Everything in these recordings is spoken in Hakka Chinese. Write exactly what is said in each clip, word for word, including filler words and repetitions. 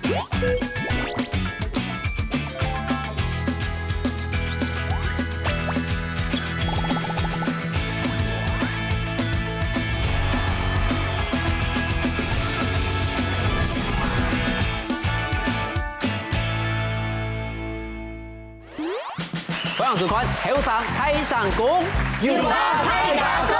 歡迎收看《後生大聲公》，有話大家講。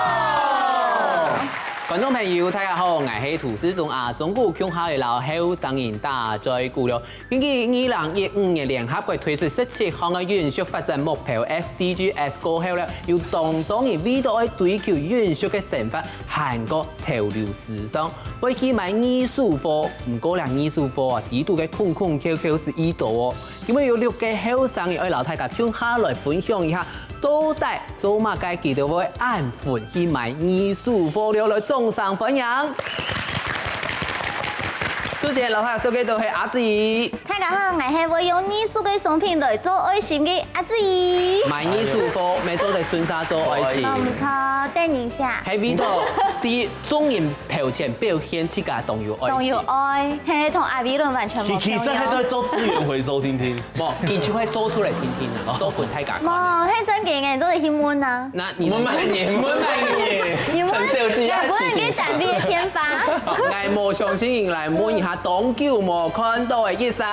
觀眾朋友，大家好，𠊎係涂志忠啊。中午共下來摎後生人打嘴鼓了。根據二零一五年聯合國推出十七項个永續發展目標S D Gs過後了，有當多人為著愛追求永續个生活，還過潮流時尚，會去買二手貨。毋過啦，二手貨啊，裡肚个空空竅竅係異多哦。 今晡有六個後生人愛摎大家共下來分享一下，到底做麼个佢兜會恁歡喜買二手貨了，來掌聲歡迎。首先，摎大家紹介到係阿志。大家好，𠊎係會用二手个商品來做愛心个阿志。買二手貨，乜做得順續做愛心。哦，毋錯，等一下。係為著對眾人 頭前表現自家當有愛心。當有愛，係，同阿偉倫完全無共樣。其，其實佢都做資源回收定定。無，佢就會做出來定定啊，做分大家看。無，係正經个，做得去問啊。那你們，我們賣你，我們賣你，你問，陳小姐要起行。也不能給展臂的天發。𠊎無相信，來問一下，當久無看到个醫生。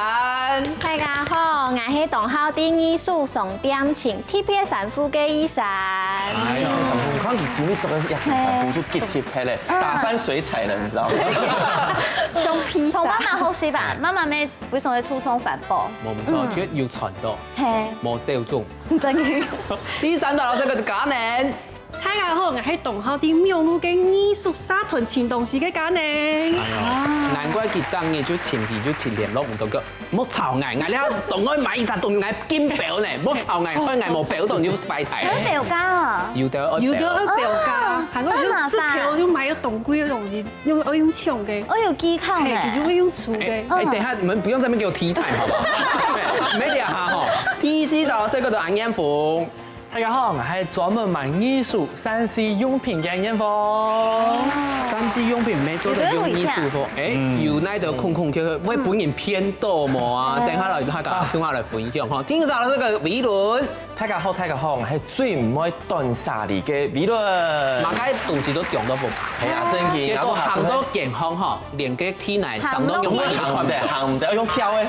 大家好，𠊎係當好在二手商店尋特別衫褲个醫生。哎喲，衫褲，你看佢今日著个一身衫褲就極特別嘞。 打翻水彩了，你知道嗎？用披薩。同媽媽學習吧，媽媽乜非常个注重環保。無毋著，嗯。就有傳到，係。無走鐘。真个。第三道老師个係嘉寧。大家好，𠊎係當好在網路个二手社團尋東西个嘉寧。哎喲，難怪佢當日就尋，佢就尋聯絡毋到个。 莫吵𠊎，𠊎這當愛買一隻東西，𠊎金表呢，莫吵𠊎，害𠊎無表到你就拜拜了。愛表價啊？有的愛表。有的愛表價，啊，還有就係票就買到當貴个東西，用，愛用搶个。愛有技巧呢。係，佢就會用搶个。哎，等一下，你們不用在那邊給我T time，好不好？沒聊哈吼。第四道老師个係阿燕鳳。 大家好，𠊎係專門賣二手三C用品个燕鳳。三C用品乜做得用二手貨，哎，有哪兜空空竅竅，會分人騙到無啊？等下來，大家共下來分享吼。第五道老師个係偉倫。大家好，大家好，𠊎係最毋會斷捨離个偉倫。麼个東西都放到屋下。係啊，正經。結果行到健康吼， 連个地泥上都用毋得，行毋得，行毋得，愛用跳个。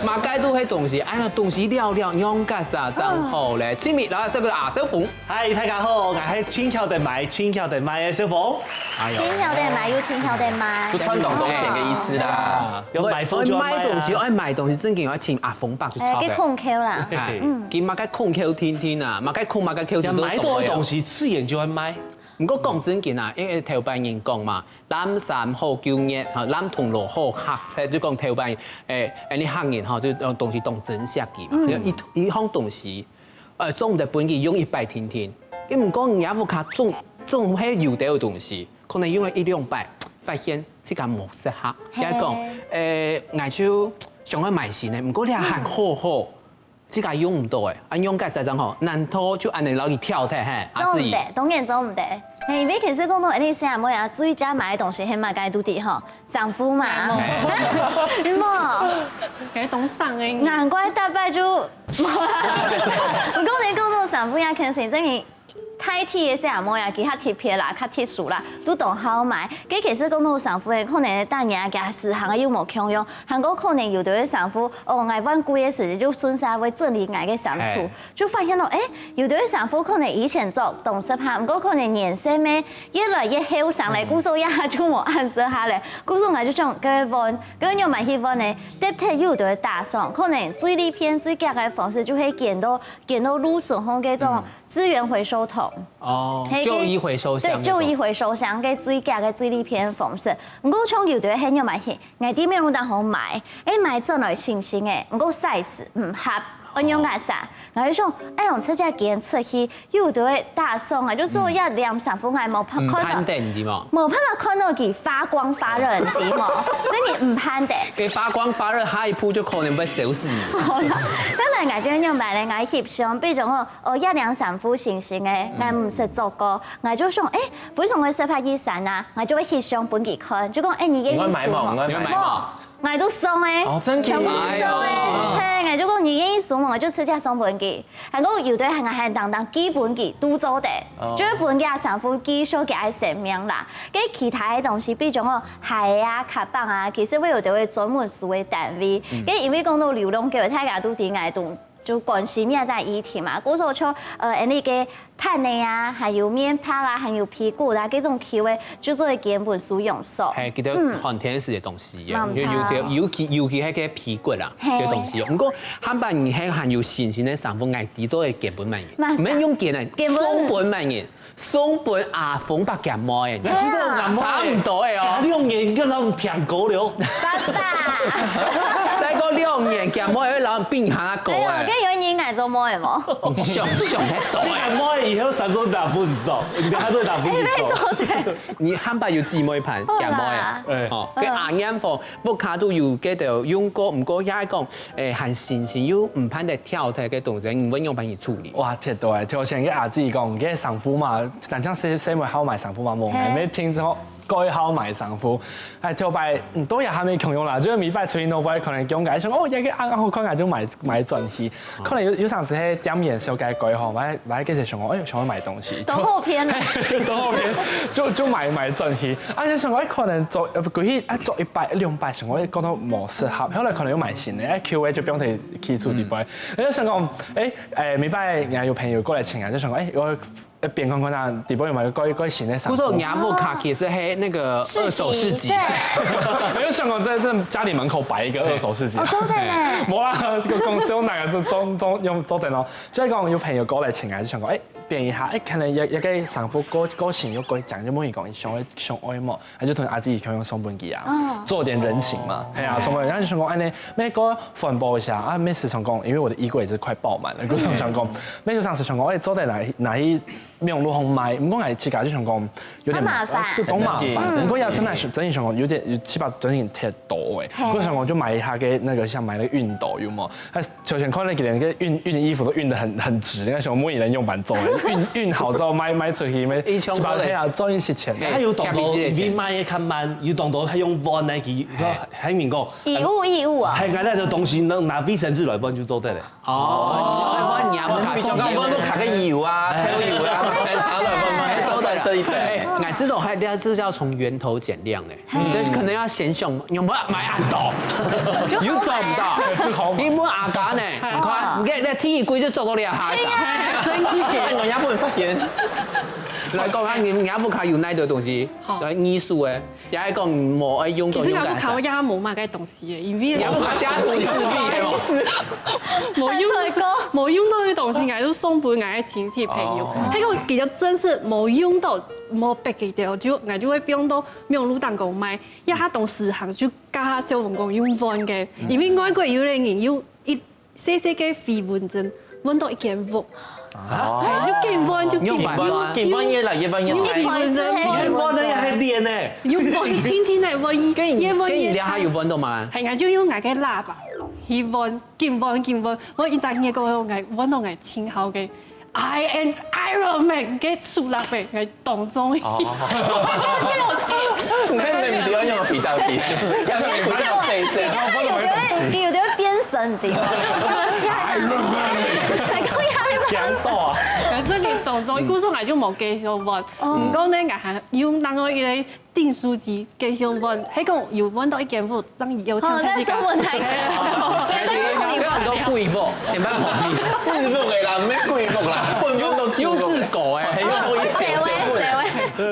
麼个都係東西，哎呀，東西了了，用个啥正好咧？最尾，然後這個啊，小鳳。嗨，大家好，𠊎係盡曉得買、盡曉得賣个小鳳。哎喲，盡曉得買又盡曉得賣。就賺當多錢个意思啦。有買貨就愛賣啊。愛買東西，愛買東西，正經愛請阿鳳伯去哎，去創个。控Q啦。哎，嗯。佢麼个控Q天天啊，麼个控麼个Q天都懂个。買多東西，自然就會賣。毋過講正經啊，因為頭擺人講嘛， 濫糝好勼捏，吼，濫銅鑼好刻切，就講頭擺，誒，誒，你客人吼，就用東西當珍惜佢嘛。嗯。一，一項東西，呃，總毋得分佢用一擺定定。佢毋過若屋下總，總係有兜東西，可能用了一兩擺，發現自家無適合。係。也講，誒，𠊎就想愛買新个，毋過這還好好， 自家用毋到誒，恁樣該使正好，難道就恁樣摎佢跳忒嘿？阿志。做毋得，當然做毋得。嘿，因為其實講到恁樣細阿妹啊，最佳買个東西係麼个都知吼，衫褲嘛。係無？該當省誒。難怪逐擺就，毋過你講到衫褲啊，其實真个 大體个細阿妹啊，佢較特別啦，較特殊啦，都當好買。該其實講到衫褲个，可能逐儕啊，佢時行又無共樣，還過可能有兜个衫褲，哦，𠊎換季个時節就順續會整理𠊎个衫櫥，嘿。就發現到，誒，有兜个衫褲可能以前著當適合，毋過可能年歲咩越來越後生咧，嗯。故所也就無恁適合咧。故所𠊎就想，該換，該樣買去換呢，特別又有兜个打爽，可能最利便、最遽个方式就係捐到，捐到路脣項該種 嗯。 資源回收桶。哦，嘿，舊衣回收箱那種。對，舊衣回收箱，該最遽个最利便个方式。毋過像有兜个係仰般去，𠊎知面有當好買，誒，買轉來新新个，毋過size毋合，愛仰般啊？𠊎就想，哎喲，直接捐出去，又有兜个打爽啊，就係一領衫褲𠊎無看，嗯，看到，看等，你知無？無辦法看到佢發光發熱，你知無？真个毋盼得。佢發光發熱，下一步就可能會燒死你。好啦，當然𠊎就仰般咧，𠊎翕相，比如講， 哦，這領衫褲新新个，𠊎毋識著過，𠊎就想，誒，非常个適合一身啊，𠊎就會翕相分佢看，就講，誒，你个意思吼？你會買無？你會買無？ ，𠊎都送欸，哦，真个？全部都送欸，哎喲。嘿，𠊎就講你願意送無，𠊎就直接送分佢。還過有个還還當當寄分佢，都做得，哦。就係分佢个衫褲寄，寫佢个姓名啦。該其他个東西，比如講哦，鞋啊、卡棒啊，其實會有个會專門收个單位。嗯。該因為講到流浪狗，大家都知𠊎都 就關心這隻議題嘛。故所像，呃，恁呢个毯仔啊，還有棉被啊，還有被骨啊，這種球仔，就做得捐分收容所。係，佢兜嗯。寒天時个東西，嘛毋差。尤其尤其尤其係个被骨啊，係。个東西。毋過，下擺你係還有新鮮个衫褲，𠊎知做得捐分麼人，嘛毋係用捐个，捐分。送分麼人。 送分阿峰伯厥妹仔，係啊。差毋多个哦。隔兩年，你看他們變高了。爸爸。再過兩年，厥妹仔會摎人並下高哎。哎喲，該有一年𠊎做妹仔無？想，想太多哎。你阿妹以後三十打分你做，你還是打分你做。哎，做得。你下擺有姊妹盤，好啦。厥妹仔。哎。哦，跟阿燕峰，屋下都有該兜用過，毋過也係講，哎，還新鮮又毋盼得跳忒个東西，你會仰般去處理？哇，忒多哎！頭先个阿姊講，个衫褲嘛， 但像細細妹好買衫褲嘛，無係。𠊎乜聽說蓋好買衫褲。哎，頭擺，嗯，都也還沒共樣啦，就係每擺出去，𠊎可能講个，想，哦，這个恁好看，𠊎就買，買轉去。可能有，有當時係店員紹介過吼，𠊎，𠊎其實想講，哎，想要買東西，都好騙啊。都好騙，就，就買，買轉去。啊，就想講，哎，可能做，呃，過去，啊，做一擺、兩擺，想講，哎，覺得無適合，後來可能又買新个，哎，Q A就放在去處理擺。我就想講，哎，哎，每擺人家有朋友過來請啊，就想講，哎，我 一邊看看啊，底背有無蓋，蓋新个衫褲。不是，你阿布卡其實係那個二手市集。市集，對。沒有想過在，在家裡門口擺一個二手市集。哦，做得呢。無啦，這個公司用哪個做，做，做，用做等咯。所以講有朋友過來請啊，就想講，哎，便宜下，哎，可能一，一個衫褲過，過新又過靚，就問佢講，想愛，想愛無？ 還就同阿姊共樣送分佢啊，哦。做點人情嘛，係啊，送分佢。然後就想講，哎，那，那個環保一下啊，每次想講，因為我的衣櫃也是快爆滿了，我想想講，每次上次想講，哎，做得拿，拿去網路上賣，毋過𠊎自家就想講，有點，較麻煩。呃，就當麻煩。嗯。毋過也真的是，真的想講，有點，有七八真的忒多哎，嘿。我想講就買一下个那個，像買那個熨斗，有無？ 他首先看那幾年，那個熨，熨衣服都熨得很，很直，那時候木藝人用板做的，熨，熨好之後賣，賣出去，賣一千塊。七八，嘿啊，賺一些錢。嘿，還有當多，因為賣个較慢，有當多還用換來去，嘿。還民工。以物易物啊。還有那個東西，能拿衛生紙來換就做得了。哦，換你啊，換你啊。比如講，換都卡个油啊，哎。還有油啊，檢查了，換，換，收在這一堆。哎，哎，這種還，這是要從源頭減量的。 嗯。你這可能要先想，有無買恁多？有做毋到？你問阿家呢？你看，你看，你第一季就做到這下。對呀。真的。人家不能發現。來講啊，你，你阿布卡有哪兜東西？好。來，藝術的，也係講無愛用到，其實阿布卡我用个。也無麼个東西耶，因為你阿布卡下毒自閉的哦。無用，無用到个東西，𠊎就送分𠊎个親戚朋友。哦。還有其實真是無用到，無別个，就，𠊎就會放到網路頂高賣。 也較當時行，就教下小朋友用換个，因為外國有个人用一細細个飛蚊症，換到一間屋。啊？哎，就緊換，就緊換。用板換。緊換越來越換越大。用飛蚊症，用飛蚊症。你還換了也還練呢。用換，天天來換，跟你，越換越大。跟你聊下有換到嗎？哎，𠊎就用𠊎个喇叭，去換，緊換，緊換。𠊎一隻耳公，𠊎換到𠊎盡好个。 I am Iron Man，个出力个，个當中意。哦。你看你們兩個比到底，兩個比到底，這樣。有的，有的變身的。Iron Man。還可以，還可以。強壯啊。反正你當中，故所𠊎就無繼續換。哦。毋過呢，𠊎還用另外一個訂書機繼續換，還講有換到一間屋，正有請大家。哦，那是問題。嘿。有很多貴婦，前半紅利。貴婦的啦，毋係貴婦啦，本本都貴婦。優質狗欸。嘿，優質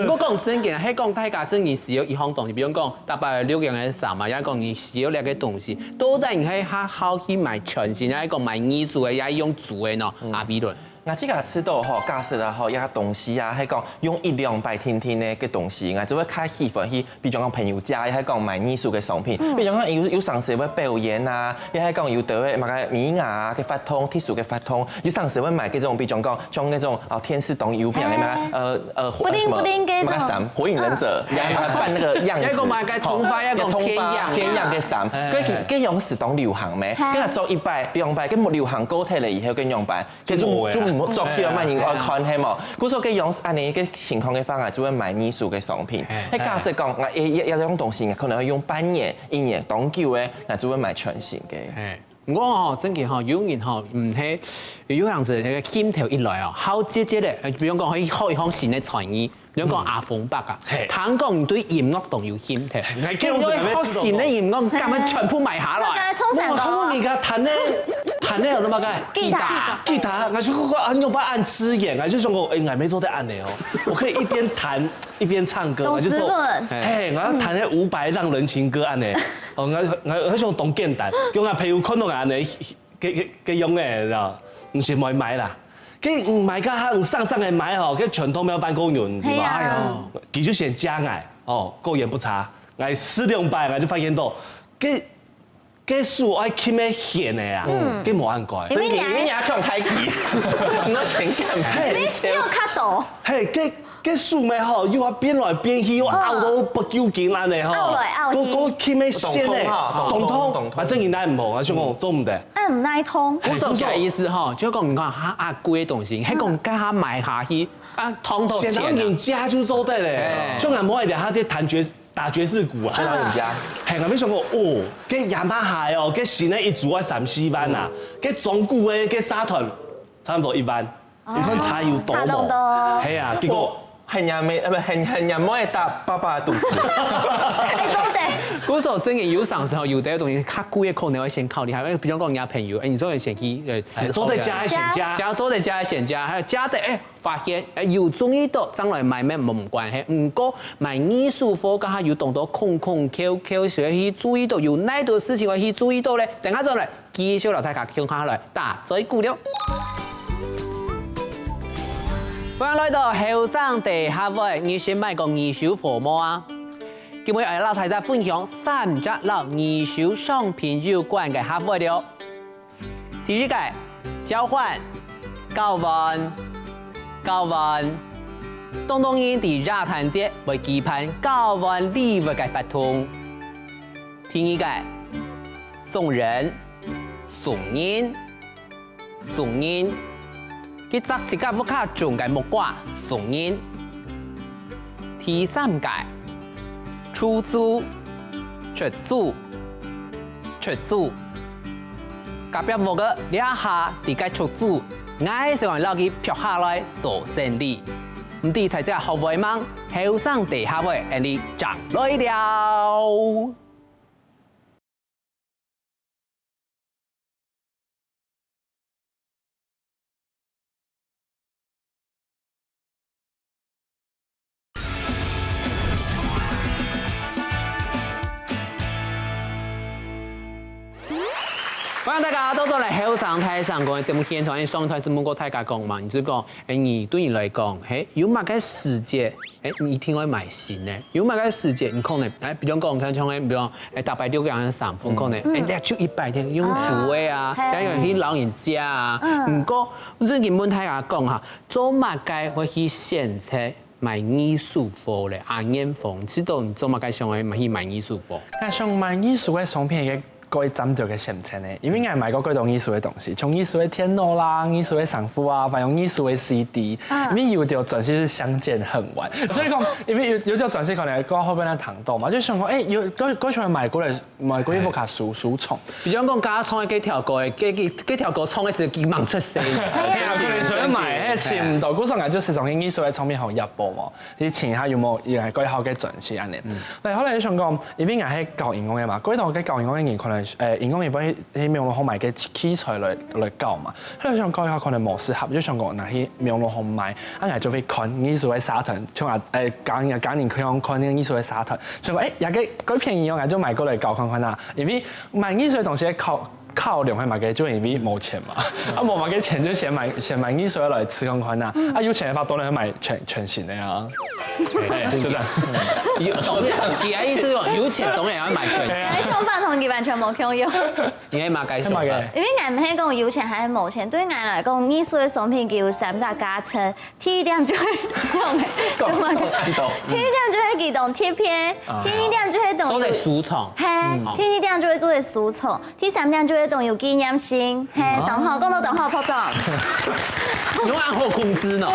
狗。毋過講真个，係講大家真个需要一項東西，比如講，大家流行个衫嘛，也講你需要這個東西，到底你係較好去買全新，也係講買二手个，也用舊个呢？嗯。阿飛輪。 𠊎自家試著吼，假使啊吼，一下東西啊，係講用一兩擺定定个个東西，𠊎就會較喜歡去，比如講朋友家，也係講買二手个商品。嗯。比如講有，有當時會表演啊，也係講有得个麼个名啊，个活動，特殊个活動，有當時會買該種，比如講像該種，哦，電視當有名个嘛，哎。呃，呃，布丁，什麼，布丁該種。麼个衫，火影忍者，哦。也還辦那個樣子。也講麼个頭髮，也講，哦，天樣。天樣个衫，哎。該，該樣式當流行咩？哎。該做一擺、兩擺，該流行過忒了以後，該樣擺。 就無个啦。就，就無無做起來麼人愛看，係無？故所个樣恁呢个情況个話，𠊎就會買二手个商品。係假使講，𠊎一一一樣東西，可能愛用半年、一年當久个，𠊎就會買全新个。係，毋過吼，真个吼，有人吼，毋係，有樣子那個心頭一來哦，好直接个，比如講可以學一項新个才藝，比如講阿峰伯啊，聽講你對音樂當有興趣，𠊎叫我學新个音樂，敢會全部買下來？來，衝上頭。我看到你个彈个，彈个有那麼个？吉他。吉他，我就講啊，你有辦法按吃眼，我就想講，哎，我沒做得按呢哦，我可以一邊彈一邊唱歌，我就說，嘿，我要彈那伍佰《浪人情歌》按呢，哦，我我我想當簡單，叫我朋友看到按呢，个个个樣个，知道？毋是買買啦，个買个還上上个買吼，个全都沒有半個人，對吧？哎呦，佢就先加𠊎，哦，果然不差，𠊎試兩擺，𠊎就發現到，个 个手愛撳个弦个啊，个無恁乖。因為你，因為你還用太極，你都先撳太極。你有較多。嘿，个个手咩吼，又要變來變去，又拗到不夠緊恁呢吼。拗來拗去。个个撳个弦呢，動痛哈，動痛，動痛。反正你耐毋好，啊，想講做毋得。啊，毋耐痛。故所个意思吼，就講你看，哈，啊，貴个東西，還講跟他買下去，啊，痛到錢啊。先到人家就做得嘞，像俺妹仔，她在彈爵 打爵士鼓啊。去老人家。嘿，𠊎沒想過，哦，个雅馬哈哦，个新个一組愛三四萬啊，个中古个个沙團差不多一萬，你看差有多無？差當多。嘿啊，結果很娘妹，呃，不，很很娘妹打爸爸的肚子。哎，真的。故所真个有常時候，有的東西較貴个可能會先考慮下，因為比如講人家朋友，哎，你做得先去呃伺候一下。哎，做得加一下加。加做得加一下加，還有加的哎。 發現，哎，有注意到，將來買乜無關係。毋過，買二手貨，該下有當多空空竅竅，所以去注意到，有哪兜事情愛去注意到咧？等下轉來，繼續摎大家共下來打嘴鼓了。歡迎來到後生大客會，你先買過二手貨無啊？今日愛摎大家分享三隻摎二手商品有關个客會了。 第一個，交換，交換，交換。當多人在耶誕節會舉辦交換禮物个活動。第二個，送人，送人，送人。佢摘自家屋下種个木瓜，送人。 第三個，出租，出租，出租。隔壁屋个這下在該出租，𠊎想愛摎佢pluck下來做生理。毋知大家學會吂？後生大客會，𠊎俚正來尞。 歡迎大家倒轉來後生大聲公个節目現場，上一段係問過大家講嘛，你就講，哎，你對你來講，嘿，有麼个時節 哎，你一定愛買新个，有麼个時節你可能，哎，比如講，像像，哎，比如講，哎，逐擺六樣衫褲可能，哎，這就一擺定用租个啊，還有去老人家啊。毋過，最近問大家講哈，做麼个會去選擇買二手貨咧？阿燕鳳，知道你做麼个想愛買去買二手貨？該想買二手个商品个 該會針對个選擇呢，因為𠊎買過幾多二手个東西，像二手个電腦啦、二手个衫褲啊，還有二手个CD，因為有兜專輯係相見恨晚，所以講，因為有有兜專輯可能過後被人聽到嘛，就想講，哎，有過過去買過來，買過一部較收收藏。比如講，剛剛唱个這條歌，這這這條歌唱个時佢吂出世，係啊，可能想要買，哎，尋毋到，故所𠊎就時常去二手个唱片行入寶嘛。 去尋下有無也係幾好个專輯恁呢。但後來就想講，因為𠊎係搞音樂个嘛，過頭个搞音樂个人可能，呃，音樂人會去網路項買个器材來來搞嘛。後來想搞一下可能無適合，就想講拿去網路項賣，啊，𠊎就會看二手个沙團，像啊，呃，家人家人可以看那個二手个沙團，想講，哎，也个幾便宜哦，𠊎就買過來搞看看啊。因為買二手个東西个考考量係麼个，就因為無錢嘛。啊，無麼个錢就先買先買二手个來試看看啊。啊，有錢个話當然會買全全新个啊。 哎，就這樣。有總是佢个意思講，有錢總也要買全。哎呀，想法同佢完全無共樣。你係麼个想法？係麼个？因為𠊎毋係講有錢還係無錢，對𠊎來講，藝術个商品佢有三隻價值。第一點就係，講，講，講，講。第一點就係佢當特別，啊。第二點就係當有，做得收藏。嘿，嗯。第二點就係做得收藏，第三點就係當有紀念性，嘿，當好，講到當好，拍掌。有恁好控制呢？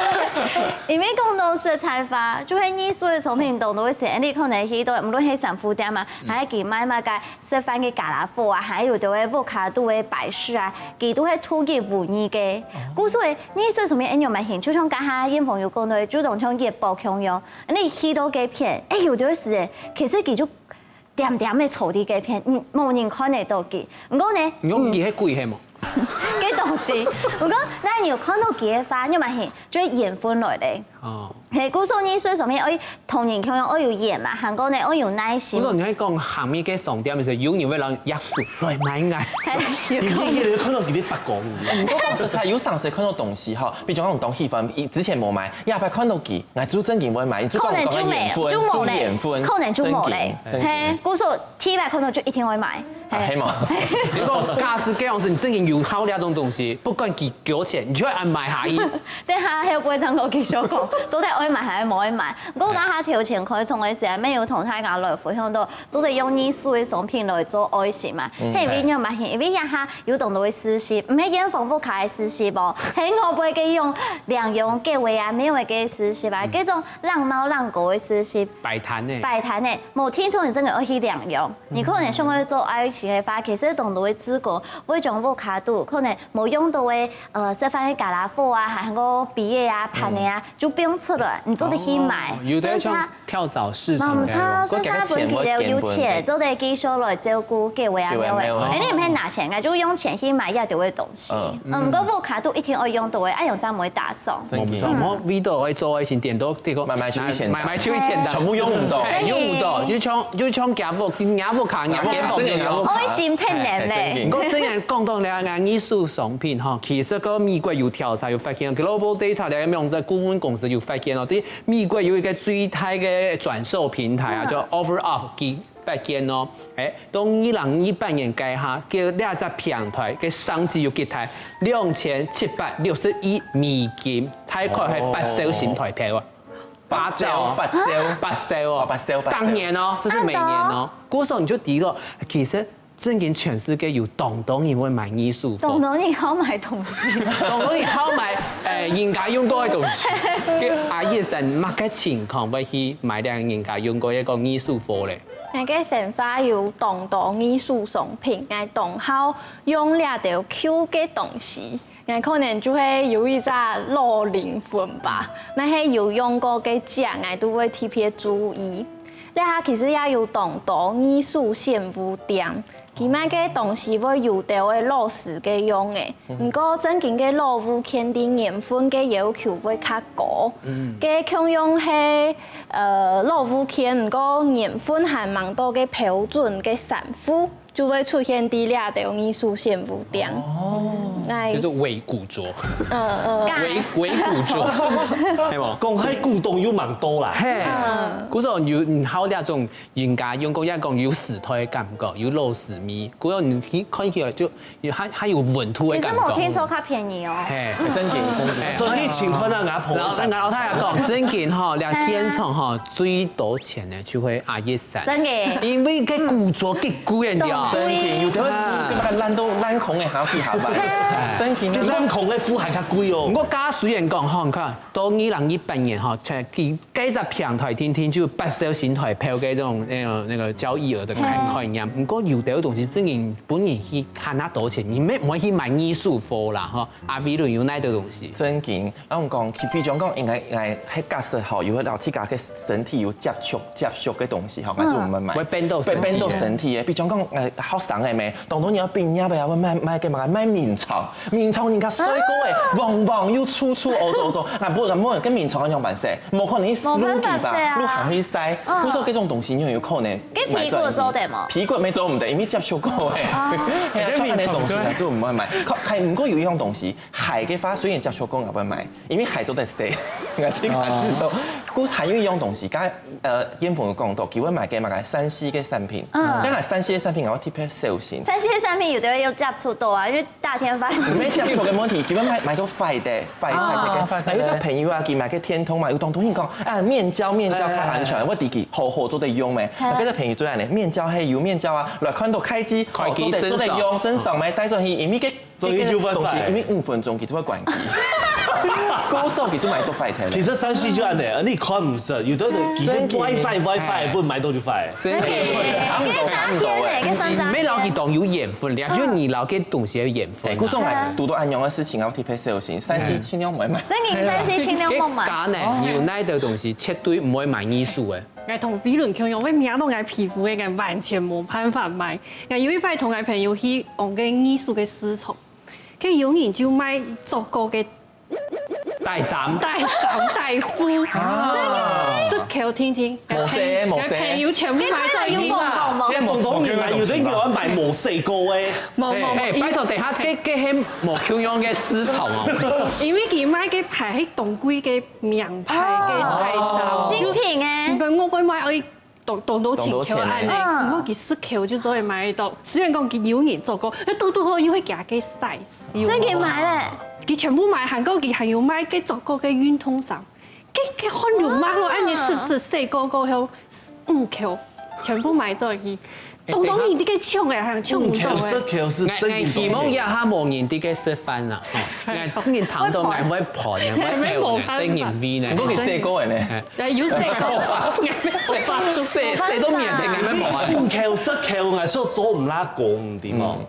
因為講到實在話，就係藝術个商品當多時，你可能去到，無論係衫褲店啊，還係佢賣麼个食飯个家樂福啊，還有就係屋下肚个擺飾啊，佢都係獨一無二个。故所以藝術商品恁樣蠻興，就像剛才艷紅有講到，就當像月報共樣，你去到該片，哎，有的時，其實佢就 恬恬个坐在該片，嗯，無人看得到佢。毋過呢，你講佢係鬼係無？該東西，毋過，那你有看到佢个話，你嘛係，就會緣分來咧。哦，嘿，故所藝術上面愛同人共樣愛有緣嘛，還過呢愛有耐心。不過你愛講行業个商店个時候，有人會讓耶穌來買𠊎。嘿，你你你看到佢在發光。毋過講實在，有常時看到東西吼，比如講當喜歡，之前無買，下擺看到佢，𠊎就正經會買，就講講緣分，可能就無，就無咧，緣分，可能就無咧。正經正經嘿，故所第一擺看到就一定會買。啊，係嘿，無？你講假使這樣子，你正經有好這種東西，不管幾多錢，你就會買下去。這下還有不會唱歌繼續講，到底愛買還係無愛買？毋過剛才頭前開場个時候，乜有同大家來分享到，做得用藝術个商品來做愛心嘛。嘿，因為你有發現，因為這下有當多个事情，毋係艷紅屋下个事情無，係外背个用領養、給位啊、沒有个事情吧，這種浪貓浪狗个事情。擺攤呢？擺攤呢，無聽說你真的愛去領養，你可能想要做愛心个話，其實當多个志工會將屋下肚可能無用到个，呃，食飯个家樂福啊，還有杯仔啊、盤仔啊，就放出來，你做得去買哦。有的像所以它跳蚤市嘛，毋場那樣。錯，所以他本地的有錢，做得繼續來照顧給位啊、給位啊沒位。沒位哎，你毋係拿錢，就用錢去買這兜个東西。嗯嗯，毋過屋下肚一定愛用到个，愛用才毋會打爽。我毋知，我為到愛做愛心點到這個買買手一千單買買手一千單，全部用毋到。哎，用毋到，就像就像家屋，家屋卡，家家屋卡家房真的家屋卡用。愛心騙人哎真嘞經。毋過，真个講到了藝術商品吼，其實个美國有調查有發現，Global Data个網站顧問公司有發現哦，在美國有一個最大个轉售平台啊，叫OfferUp，佢發現哦，哎，到二零二八年該下，佢這隻平台个商值有幾大？兩千七百六十億美金，大概係八兆新台票啊，八兆啊，八兆八兆哦，哦八兆八兆當年哦，這是每年哦，故所你就知道，其實 正經全世界有當多人會買藝術貨，當多人好買東西。當多人好買，誒，人家用過个東西。該阿葉生麼个情況會去買這人家用過一個藝術貨咧？𠊎个生活有當多藝術商品，𠊎當好用這兜舊个東西。 𠊎可能就會有一隻老靈魂吧。若係有用過个跡，𠊎都會特別注意。這下其實也有當多藝術選物店，佢賣个東西會有兜个老式个樣仔，毋過正經个老物件對緣分个要求會較高。个共樣係呃老物件，毋過緣分還吂到个標準个衫褲。 就會出現在這兜藝術選物店。哦，就是偽古著，嗯嗯，偽偽古著，係無？講係古董又蠻多啦。嘿，古董有嗯好這種人家用過，也講有時代感覺，有老時味。古董你看起來就有還還有溫度的感覺。你是無聽說較便宜哦？嘿，真經真經。所以情況啊，阿婆然後然後他講，正經吼，兩天場吼最多錢的就會阿一三，真的因為該古著幾貴，你知道？真經，有的會那個爛到爛空的，還要去下班。真經，你爛空的褲還較貴哦。不過，家雖然講吼，你看到二零一八年吼，在該隻平台定定就八兆新台票个這種那個那個交易額的概概念。不過有的東西正經本人去看那多錢，你沒沒去買藝術貨啦吼。阿飛輪有那兜東西。真經，啊，我講，比如講，應該應該係假設吼，有个老自家个身體有接觸接觸个東西吼，還是我們買。會變到身體會變到身體的，比如講，呃，學生的咩，當多人要畢業了，會買買个嘛，買眠床，眠床人家睡過誒，黃黃又粗粗，哦糟糟，啊不然不然，跟眠床樣般洗，無可能去挼佢吧，無辦法洗啊挼行去洗，嗯不說這種東西，你有可能跟屁股做得嗎屁股沒做毋得，因為接觸過誒，哎呀，像恁樣東西還是毋會買，還毋過有一樣東西，鞋个話雖然接觸過也會買，因為鞋做得洗。𠊎自家知道。故所還有一樣東西，剛才，呃，燕鵬有講到，佢會買个麼个三C个產品，嗯。該三C个產品，𠊎會特別小心。三C个產品有的人有接觸到啊，就是大天發。毋係接觸个問題，佢會買，買到壞个，壞，壞个。啊，壞个。有一隻朋友啊，佢買个電動嘛，有當多人講，啊，面交，面交較安全，哎，哎，哎。𠊎知佢好好做得用咩？哎。該隻朋友最愛呢，面交係有面交啊，來看到開機，開機哦，做得，做得用，真爽。真爽咩？帶轉去，因為个 所以就會壞。因為五分鐘佢就會關機。故所佢就買到壞忒了。其實三C就恁樣，你看毋識，有的人佢个WiFi，WiFi分買到就壞。真的。差不多，差不多欸。毋係摎佢當有緣分，就你摎个東西有緣分。哎，故所𠊎堵到恁樣个事情，𠊎特別小心，三C盡量毋會買。真的，三C盡量毋買。該家呢，有哪兜東西絕對毋會買二手个？𠊎同飛輪共樣，會摸到𠊎皮膚个，𠊎完全無辦法買。𠊎有一擺同𠊎朋友去往个二手个市場， 該有人就賣著過个帶衫。帶衫、帶褲，啊。十箍定定。無洗，無洗。朋友全部買轉去嘛。這樣當多人買，有的人還買無洗過个。無，無，無，哎，拜託，等下，該，該係無共樣个市場哦。因為佢賣个牌係當貴个名牌个帶衫，哦。精品欸。毋過𠊎會買，愛 當，當多錢箍恁樣，當多錢呢。嗯。毋過佢十箍就做得買到。雖然講佢有人著過，該堵堵好又係佢个size。真个買咧？佢全部買，還過佢還有買該著過个運動衫。該，該還有買過，恁樣係毋係洗過過後五箍，全部買轉去。當多人在該搶欸，還搶毋到欸。五箍、十箍係真个當多。𠊎，𠊎希望這下無人在該食飯啦，吼。𠊎真个聽到𠊎會煩，𠊎會後悔，會無辦法。等人為呢。毋過佢洗過个呢。哎。 哎，有洗過，洗，洗到面頂，𠊎無啊。五箍、十箍，𠊎說做毋拉工，對無？嗯。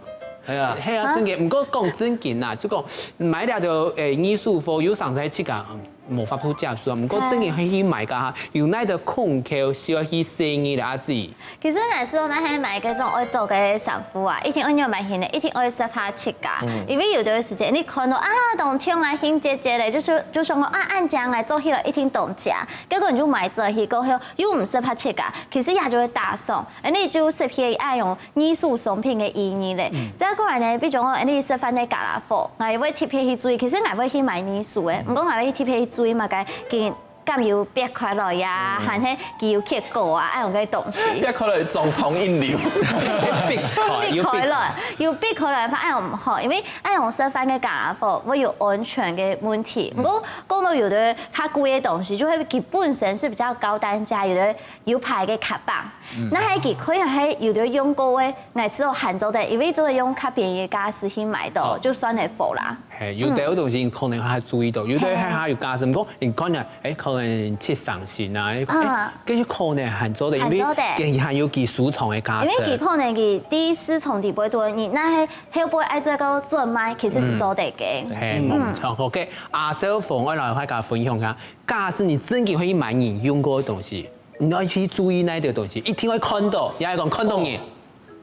係啊。係啊，真个。毋過講正經啦，就講買這兜，誒，二手貨，有常在自家，嗯，無法度接受啊。毋過正經係去買个哈，有哪兜空間需要去細膩个啊，自己。 其實𠊎係講，若係買該種愛著个衫褲啊，一定愛仰般型个，一定愛適合自家。嗯。因為有个時節，你看到啊，當靚啊，型結結个，就係，就想講啊，恁靚，𠊎著起來一定當靚。結果你就買轉去過後，又毋適合自家，其實也就會打爽，恁樣就失去恁樣二手商品个意義咧。嗯。再過來呢，比如講，恁樣食飯个傢啦伙，𠊎也會特別去注意，其實𠊎會去買二手个，嗯。毋過𠊎會特別去注意麼个，佢 敢有擘開來呀，嗯。還係佢有結果啊，恁樣个東西。擘開來總統一流。擘開，有擘開。擘開來，有擘開來，恁樣毋好，因為恁樣食飯个傢啦伙會有安全个問題。嗯。毋過講到有个較貴个東西，就係佢本身係比較高單價，有个有牌个卡棒。嗯。若係佢可能係有个用過个，𠊎知道還做得，因為做得用較便宜个價錢去買到，好。就算係好啦。 嘿，有兜東西你可能還注意到，有兜還，還有價值。毋過你看呢，誒，可能七上新啊，誒，啊。這就可能還做得，因為還做得。佢還有佢收藏个價值。因為佢可能佢在市場底背多，你若係後背愛再過轉賣，其實係做得个。嗯。嘿，嗯。無錯。OK，阿少峰，𠊎來大家分享一下，假使你真个會去買人用過个東西，你愛去注意哪兜東西，一定愛看到，也係講看到人。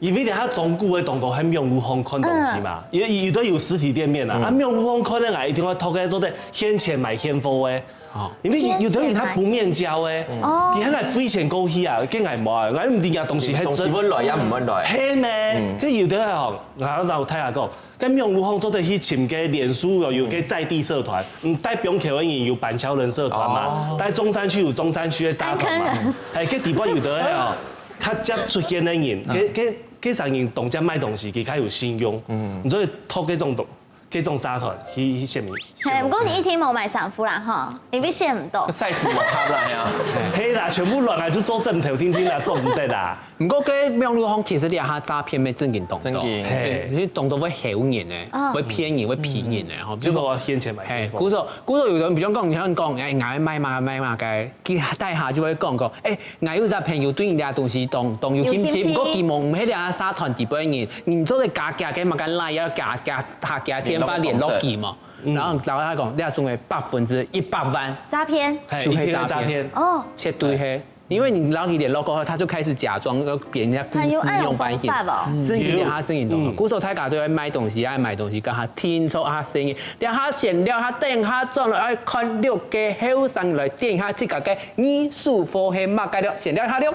因為這下中古个當多係網路項看東西嘛，嗯。有，有个有實體店面啊，嗯。啊，網路項看个𠊎一定會擇个做得現錢買現貨个。哦。因為有，有个人佢毋面交个，哦。佢還來付錢過去啊，該𠊎無啊，𠊎毋知這東西係真。東西會來也毋會來。係咩？嗯。該有个哦，𠊎摎大家講，該網路項做得去尋个臉書哦，有个在地社團，嗯，在板橋个人有板橋人社團嘛，哦。在中山區有中山區个社團嘛，安坑人。哎，該底背有个哦。 較捷出現个人，嗯。該，該，該儕人當捷賣東西，佢較有信用。嗯。你做得擇該種東，該種社團去，去選民，嘿，毋過你一定莫買衫褲啦，吼，因為選毋到。size無合啦，係啊。係啦，全部亂來就做枕頭，定定啦，做毋得啦。毋過該網路項其實這下詐騙个正經當多。正經。嘿。你當多會唬人个，哦。會騙人，會騙人个，吼。嗯。就講現錢買現貨。嘿，故所，故所有人，比如講，你像講，哎，𠊎賣麼，賣麼个，佢底下就會講講，哎， 𠊎有隻朋友對你這東西當，當有興趣，有興趣。毋過佢無，毋係這社團底背人，你做得加加个嘛，加來要加加，加加電話聯絡佢嘛。嗯。然後，然後佢講，這種个百分之一百萬詐騙。嘿，就係詐騙。一定係詐騙。哦。絕對係，因為你摎佢聯絡過後，他就開始假裝要給人家公司用般形。還有恁樣方法哦。正經个，他正經懂。嗯。故所大家都愛賣東西，愛買東西，跟他聽說啊生意， 這下先尞下，等下轉來愛看六个後生來點一下自家个二手貨係麼个了，先尞下了。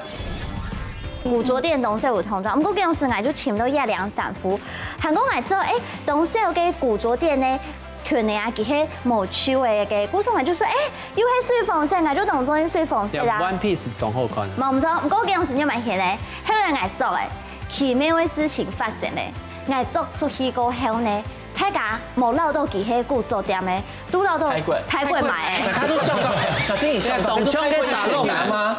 古著店當少有通常，毋過該時𠊎就尋到一領衫褲，還過𠊎知道，誒，當少个古著店呢，裙仔啊，佢係無袖个，故所𠊎就說，欸，又係水紅色，𠊎就當中意水紅色啦。One Piece當好看。無毋著，毋過該樣時就蠻顯个。後來𠊎著个，奇妙个事情發生了。𠊎著出去過後呢，大家無恅著佢係古著店个，都恅著泰國泰國買个。大家都想到，那這你想到當像个沙龍啊。嗎？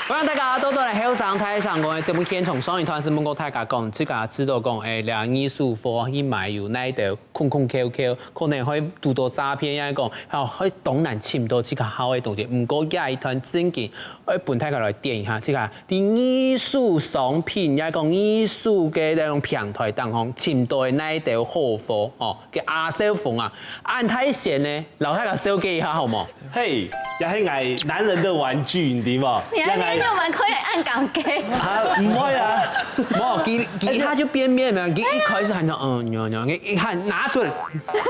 歡迎大家倒轉來後生大聲公个節目現場，上一段係問過大家講，自家知道講，欸，這二手貨去買有哪一兜空空竅竅，可能會堵到詐騙，也講，還有會當難尋到自家好个東西。毋過這一段正經，愛分大家來點一下，自家 在二手商品，也講二手个該種平台當中，尋到个哪一兜好貨，哦，个阿少峰啊，恁大仙呢，摎大家紹介一下好無？嘿，這係𠊎男人的玩具，你知無？你還沒有玩，可以按感覺。啊，毋會啊。無，佢佢下就變面了，佢一開始還講，嗯，娘娘，佢一下拿出來，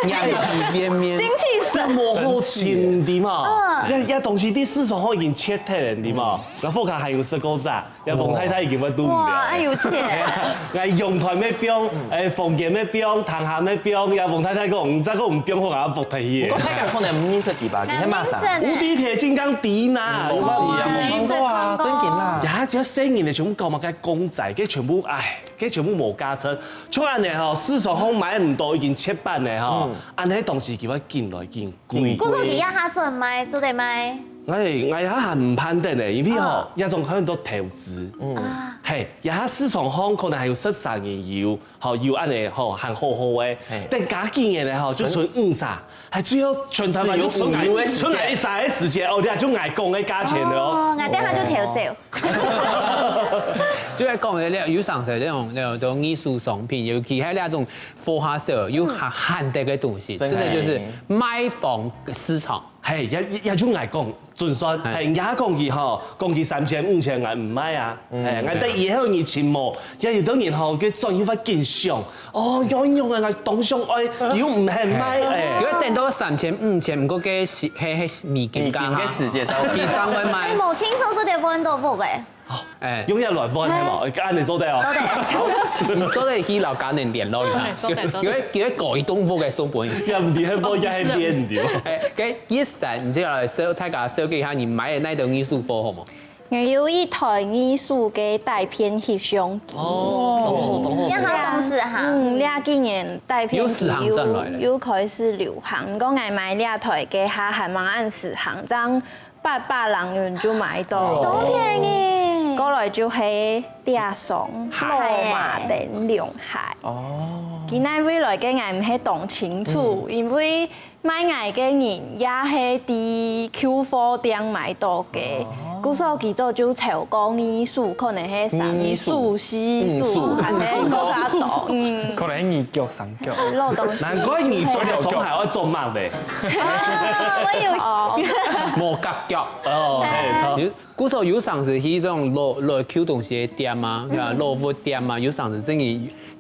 娘娘變面。精氣神。這無好尋，你知無？嗯。這這東西在市場上已經絕忒了，你知無？ 𠊎屋下還有十個隻，這王太太已經會堵毋了。哇，恁有錢。𠊎陽台乜放，欸，房間乜放，廳下乜放，這王太太講，毋知講毋放好，𠊎屋忒去。不過大家可能毋認識佢吧，佢係麼儕？無敵鐵金剛迪娜，有無？哇，無錯啊，真緊啦。呀，這細人仔全部搞麼个公仔，該全部，唉，該全部無價值。像恁呢吼，市場上買毋到，已經絕版了吼，恁呢東西佢會緊來緊貴。 故所佢這下轉賣，做得賣。𠊎𠊎這下還毋盼得呢，因為吼，這種很多投資，啊，嘿，這下市場上可能還有十三年有，吼，有恁呢吼，還好好个。等加幾年呢吼，就剩五儕，還最後全台灣就剩𠊎，剩𠊎一儕个時間，哦，你看就𠊎講个價錢了哦。哦，𠊎等下就偷走。就係講个，有常時那種那種二手商品，尤其還有那種貨下手，有罕罕得个東西，真的就是賣方市場。 嘿，也也就𠊎講，準算，嘿，人家講佢吼，講佢三千五千，𠊎毋賣啊。嘿，𠊎等以後你尋無，也有兜人吼，佢轉去會緊想，哦，有用啊，𠊎當想愛，佢又毋肯賣，欸。佢會等到三千五千，毋過該時，該該美金價哈，美金个時節，佢正會賣。欸，無聽說這個問到屋欸。 欸，用這來換係無？恁呢做得哦。做得。做得去摎家人聯絡一下。做得，做得。佢會佢會改動屋个送分你。也毋知係無，也係變對無？欸，該一三，你這個來紹，大家紹介一下你買个那兜二手貨好無？𠊎有一台二手个底片翕相機。哦，當好當好。這下當時行。嗯，這幾年底片機有時行轉來了。有開始流行，毋過𠊎買這台个下還吂恁時行，正 八百零銀就買到。當便宜。過來就係這雙羅馬燈涼鞋。哦。佢哪位來个𠊎毋係當清楚，因為賣𠊎个人也係在舊貨店買到个，故所佢早就炒過二手，可能係三手、四手，還係更加多。嗯。可能係二手、三手。老東西。難怪你著个雙鞋愛做麼个。 哦，𠊎有。哦。無夾腳。哦，嘿，著。你故所有常時去這種老老舊東西个店啊，對吧？老物店啊，有常時真个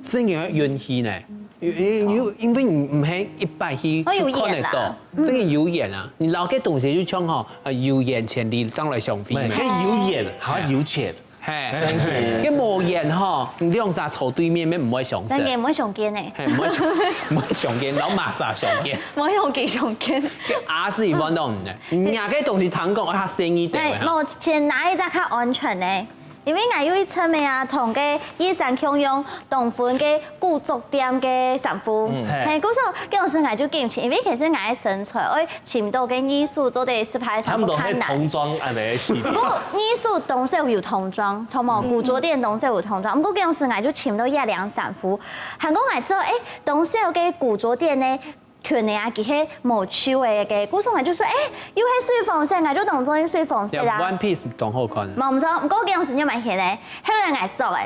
真个運氣呢。因因因為你毋係一般去會有緣啦。看得到，真个有緣啊！你摎該東西就像吼，呃，有緣千里，正來相會嘛。毋係，該有緣，還有錢。 嘿，該無緣吼，兩儕坐對面，乜毋會相識。真个，毋會相見呢。嘿，毋會相毋會相見，摎麼儕相見？毋會相見相見。該阿姊一般都毋呢，若个東西聽講，愛較細義點个哈。無，先拿一隻較安全个，因為𠊎有一陣仔啊，同該一三共樣，當分該古著店个衫褲。嗯。嘿，故所，該時𠊎就緊尋，因為其實𠊎个身材，愛尋到个二手做得十排衫褲較難。差不多係童裝恁呢系列。毋過二手當少有童裝，著無？古著店當少有童裝，毋過該時𠊎就尋到一領衫褲，還過𠊎知道，欸，當少个古著店呢，裙仔啊，佢係無袖个，故所𠊎就說，欸，又係水紅色，𠊎就當中意水紅色啦。One Piece當好看。無毋著，毋過該時就蠻顯个，後來𠊎著个，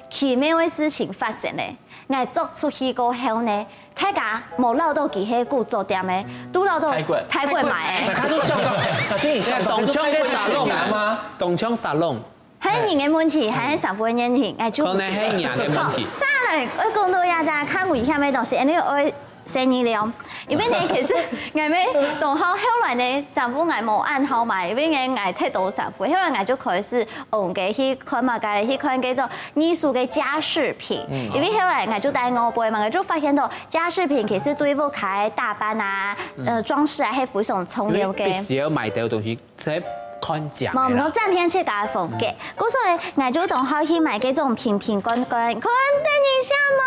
奇妙个事情發生了。 𠊎著出去過後呢，大家無恅著佢係古著店个，都恅著泰國泰國買个。大家都想到，那這你想到當像个沙龍啊，當像沙龍。還係人个問題，還係衫褲个問題，𠊎就可能係人个問題。好，再來，𠊎講到這隻較危險个東西，因為𠊎 生意了。因為呢，其實𠊎乜當好，後來呢，衫褲𠊎無恁好賣，因為呢，𠊎忒多衫褲，後來𠊎就開始，嗯，个去看麼个，去看該種藝術个家飾品，因為後來𠊎就戴外背嘛，𠊎就發現到家飾品其實對屋下个打扮啊，呃，裝飾啊，係非常重要个。必須要買到个東西， 在看家無，毋同佔片自家个風格。故所呢，𠊎就當好去買該種瓶瓶罐罐，看等一下嘛。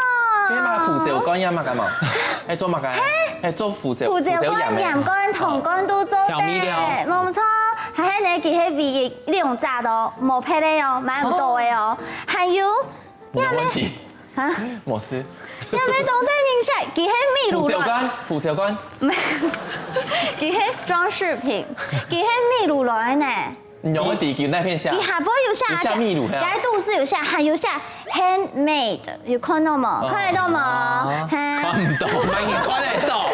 這嘛，胡椒罐呀嘛，幹嘛？哎，做麼个？哎，做胡椒，胡椒罐、鹽罐、糖罐都做得。調味料。無錯，還係呢，佢係唯一兩隻哦，無別个哦，買毋到个哦。還有，沒有問題。啊，我是也沒懂得人家，佢係秘魯來。胡椒罐，胡椒罐。佢係裝飾品，佢係秘魯來呢。你用个地球那片下佢，下背有寫，有寫秘魯係啊該都市有寫，還有寫 handmade，有看到無？看得到無？哈，看毋到，乜你看得到。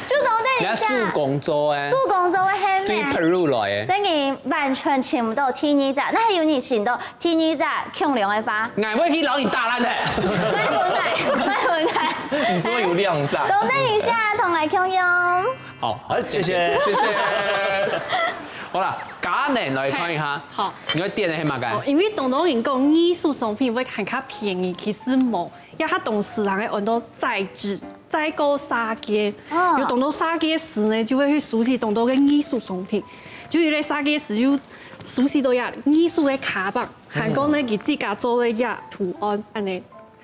就懂得一下。人家手工做个，手工做个對 handmade， Peru 來个。真个完全尋毋到第二隻，那還有你尋到第二隻恐龍个話，𠊎會去摎你打爛个。賣分𠊎，賣分𠊎。你做有兩隻。懂得一下，同來共用。好，好，謝謝。謝謝。好啦，嘉寧來看一下，好。你會點个係麼个？哦，因為當多人講藝術商品會還較便宜，其實無，也較當時人个安到在紙，再過設計，哦有當多設計師呢，就會去收集當多个藝術商品，就有个設計師就收集到呀藝術个卡板，還講呢佢自家做个呀圖案，恁呢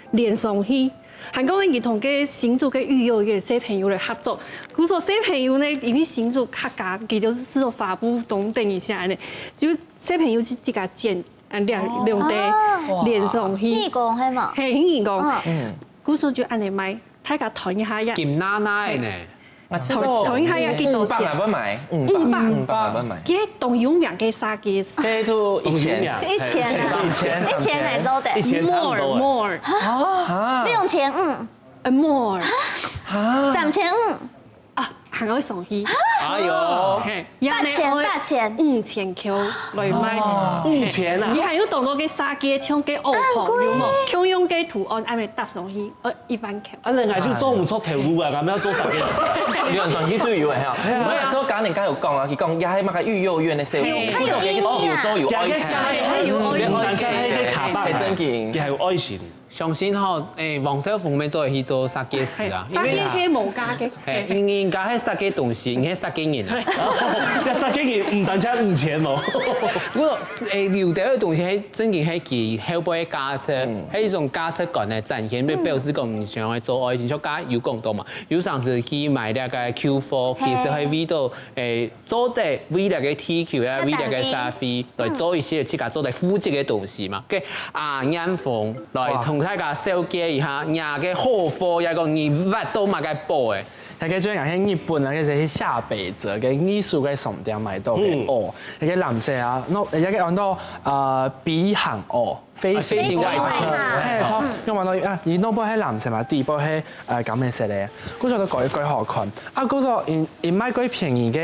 連上去。還講呢佢同个新竹个育幼院小朋友來合作，故所小朋友呢，因為新竹客家，佢就係做花布，懂等一下呢，就小朋友就自家剪，啊兩兩對連上去，義工係無？嘿，義工，嗯，故所就恁呢賣，大家團一下呀，金娜娜个呢？啊，這團團一下呀幾多五百錢？還會買，五五百百，五百還會買。佢係當有名个設計師，這就一千，一千一千，一千，一千還做得一，千差不多。more，more，啊，六千五，呃，more，啊，三千五，啊，還愛送去。哎呦，嘿，也呢八千，八千。五千塊來賣。五千啊你還有當多个設計，像个襖婆，有無？共樣个圖案，恁呢搭上去，呃，一萬塊。啊，恁樣就做毋出頭路啊，𠊎兜愛做設計師。你很爽，你最有哎哈。我也知道剛剛你剛有講啊，你講也還那個育幼院的事，嘿不是給一起有做有愛心，也還還有愛心，但是還可以卡板啊，很正經也還有愛心。相信吼，誒，黃少峰乜做得去做設計師啊，因為設計係無價个。誒，人家係設計東西，你係設計人啊。要設計你毋單淨五千哦。不過，誒，有兜个東西係正經係佢後背个價值，係一種價值觀个展現，就表示講你想要做愛心，像剛才有講到嘛，有常時去買那個舊貨，其實係為到誒做得為那個地球啊，為那個社會來做一些自家做得負責个東西嘛。OK，啊，艷峰來同大家紹介一下，你个好貨，也講你挖到麼个寶誒。 大概就係日本啊，該係下北澤个藝術个商店買到个哦，該个藍色啊，那該个安到呃飛行哦，飛行外套，係，錯，用完到啊，你那部係藍色嘛，底部係呃金色个，故所都改改好看。啊，故所因因賣較便宜个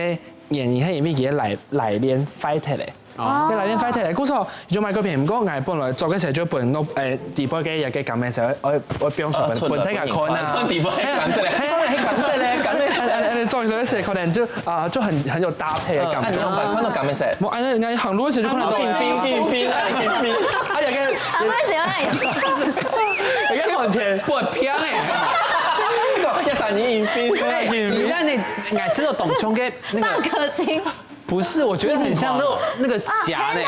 原因係因為佢个拉拉鍊壞忒咧。 哦，你拉鍊壞忒咧，故所就買較便宜。毋過𠊎本來做个時候就分到誒底部个一個金色，我我不用說分分大家看啊。看底部係金色咧，看係金色咧，金色。誒誒誒，做个時候可能就啊就很很有搭配的感覺。看到看到金色，我哎，人家行路个時候就看到冰冰冰冰，冰冰，啊，有个啊，為什麼？有个很甜，不偏誒。要三年冰冰。對，你看你，你吃到懂胸个那个蚌壳精。不是，我觉得很像那种那个啊，虾呢，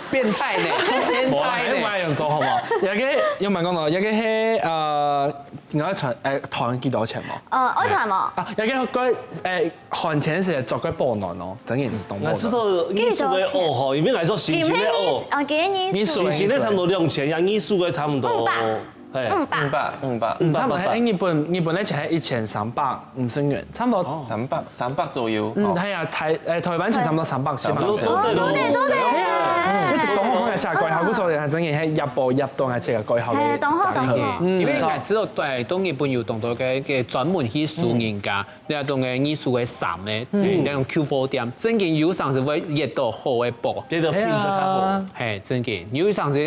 變態，變態。变态呢，变态呢。用做好無？有个有問講咯，有个係呃，你愛賺誒賺幾多錢無？呃，愛談無？啊，有个个誒，賺錢時做个保暖哦，真个懂保暖。我知道藝術个哦吼，因為我做新型个哦，啊，給你藝術新型个差不多兩千，像藝術个差不多，五百嘿，五百。五百五百，嗯，差不多。哎，日本日本个錢一千三百五十元，差不多。三百三百左右。嗯，哦係啊，台誒台灣錢差不多三百四百。差不多做得咯。做得做得。哎，一直懂我而且改好，不錯，還真个係一步一段，而且改好个。係，當好，當好。嗯，因為𠊎知道，對，當日本有當多个个專門去收人家，那種个藝術个衫呢，嗯，那種舊貨店，真个有常時會遇到好个貨。這个品質較好。係啊。係，真个，有常時，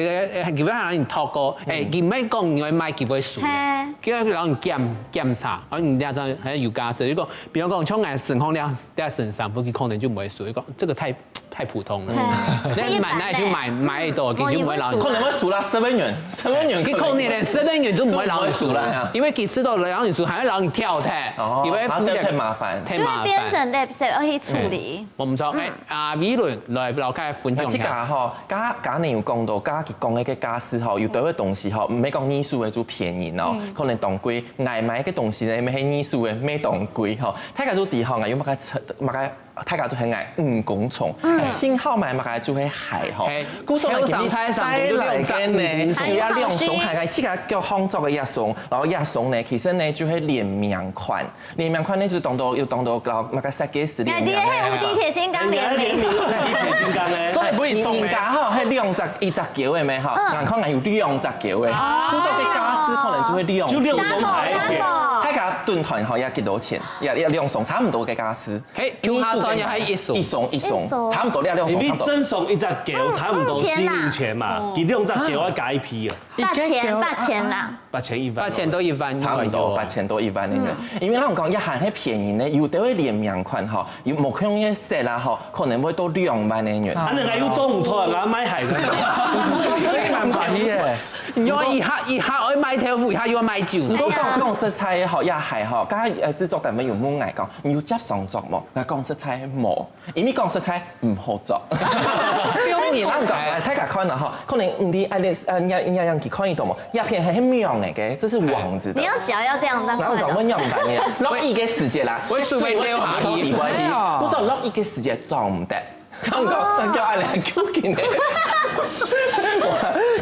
誒，基本上你透過，誒，佢毋係講你愛買佢會收，係。佢會讓你檢檢查，然後你那張還有價值。如果比如講像𠊎身上這這身衫褲，佢可能就毋會收，佢講這個太太普通了。係。那買那就買買到，佢就毋會讓你。可能會收啦，十元，十元可能。佢可能連十元都毋會讓你收啦，因為佢知道讓你收，還要讓你挑剔，哦，因為然後太太麻煩。太麻煩。就會變成垃圾，要去處理。嗯，我們知道，哎，啊，Wilon來老開分享一下。那這個吼，剛剛你有講到，剛剛佢講个个價值吼，有兜个東西吼，毋係講藝術个就便宜哦，可能當貴，愛買个東西呢，乜係藝術个，乜當貴吼。大家就知吼，愛有麼个車，麼个 大家都很愛五工蟲，嗯，盡好買麼个就係鞋吼。係，故所呢，今日帶來个呢，就係兩雙鞋，自家腳項著个一雙，然後一雙呢，其實呢就係聯名款。聯名款呢就當多有當多个麼个設計師聯名个啊。哎，你係無敵鐵金剛聯名。無敵鐵金剛呢？做得不會中欸。人家吼，係兩隻一隻腳个咩吼，嗯，人家可能有兩隻腳个，啊，故所个價值可能就會兩，就兩雙鞋。大家論斷吼，要幾多錢？要要兩雙差不多个價值。 嘿，共下算也還一雙。一雙一雙，一雙。差不多兩兩雙，因為差不多。正常一隻狗差不多四五千嘛，嗯，嗯。佢兩隻狗要加一批啊。八千，八千啦。八千一萬。八千到一萬，差不多，八千到一萬个人。嗯。因為咱講一下係便宜呢，有兜个聯名款吼，有無共樣个色啦吼，可能會到兩萬个人。啊，恁樣又做毋出來，𠊎買鞋个。這个蠻便宜耶。你要一下一下愛買豆腐，一下又要買酒。毋過講講實在个吼，這鞋吼，剛才呃製作單位有問𠊎講， 你有接上著無？𠊎講實在無，因為講實在毋好著。真个，咱講，哎，大家看了吼，可能毋知哎，你呃，你你你去看得到無？這片係係網仔个，這是網子的。你要腳要這樣子。然後講我仰般呢？落雨个時節啦，我手會流下去。水會全部到底部去，哎呀。故所落雨个時節著毋得。 感覺感覺恁樣究竟个。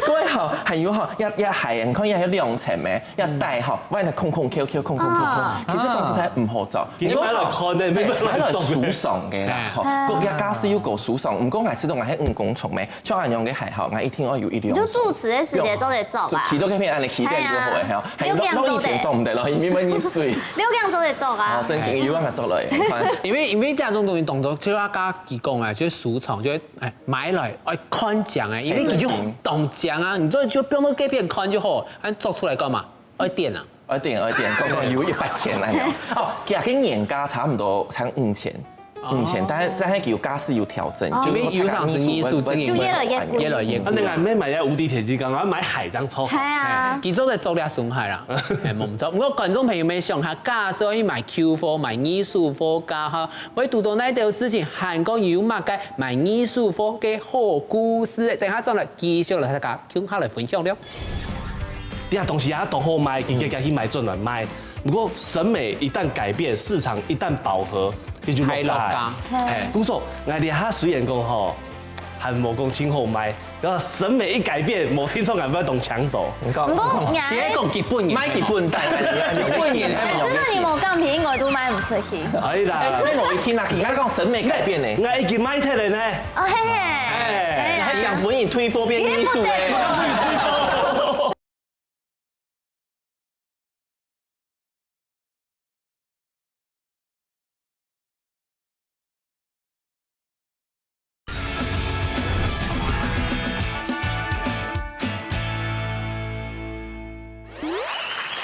各位吼，還有吼，這這鞋，你看這有兩層咩？這帶吼，外頭空空翹翹，空空翹翹。啊。其實講實在毋好著。你買來看的，你買來著的。買來收藏个啦，吼。哎。不過這價值又夠收藏，毋過𠊎試著𠊎係五工蟲咩，像恁樣个鞋吼，𠊎一定愛有一兩雙。你就住持个時節做得著吧？就騎到該片恁樣騎遍就好了，哎呀。吼。還有落雨天著毋得咯，因為會入水。你有這樣做得著啊？哦，真个，有啊，𠊎著落去，你看。因為因為這種東西動作就要跟佢講啊，就係收藏，就係 哎，買來愛看靚欸，因為佢就當靚啊，你就就放到該片看就好，恁著出來幹嘛？愛電啊？愛電，愛電，剛剛有一筆錢來了。哦，其實跟原價差不多，差五千，哦。五千，但是但是有價值有調整，哦。就因為有上是藝術，真的會就越來越貴。越來越貴。啊，那個買買要無敵鐵金剛，然後買鞋這樣超好。係啊。哎，佢做得做了損害啦，哎，無錯。不過觀眾朋友們想下，假使去買舊貨、買二手貨，假哈，會堵到哪兜事情，還講有麼个 買二手貨个好故事，等下轉來繼續來大家共下來分享了。這東西啊，當好賣，佢佢佢去買轉來賣。不過審美一旦改變，市場一旦飽和，佢就落價。係落價。哎，故所，𠊎這下雖然講吼，還無講盡好賣，然後審美一改變，無定著𠊎會當搶手。你講，不過，你還，直接講基本人。買基本單，基本人。哎，真的，你無鋼皮應該都賣毋出去。可以啦。哎，你無一聽啊，佢講審美改變呢。𠊎已經賣忒了呢。 哦，嘿嘿。哎，哎呀。還講分你退貨變藝術欸。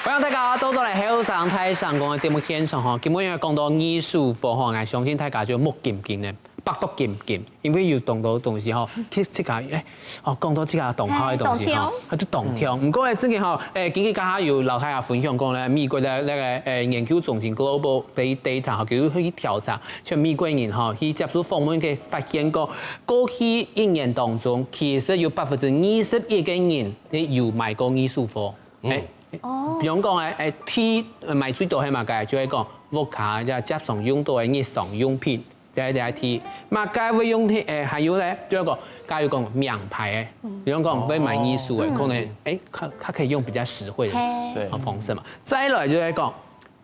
歡迎大家倒轉來後生大聲公个節目現場吼，今晡日講到藝術貨吼，𠊎相信大家就目金金个。 百毒金金，因為有當多東西吼，去自家，哎，哦，講到自家當好个東西吼，哎，當香。佢就當香。毋過呢，最近吼，哎，今日剛好有老大家分享講呢，美國个那個，哎，研究中心Global Data吼，佢有去調查，像美國人吼，去接受訪問个發現過，過去一年當中，其實有百分之二十一个人，哎，有買過二手貨。哎，哦。比方講，哎，哎，第一，呃，買最多係麼个？就係講屋下這接常用到个日常用品。 第一，第一題，麼个會用个，誒，還有咧，就係講，假如講名牌个，比如講會買藝術个，可能，誒，佢佢可以用比較實惠个，嘿。對。啊，方式嘛。再來就係講，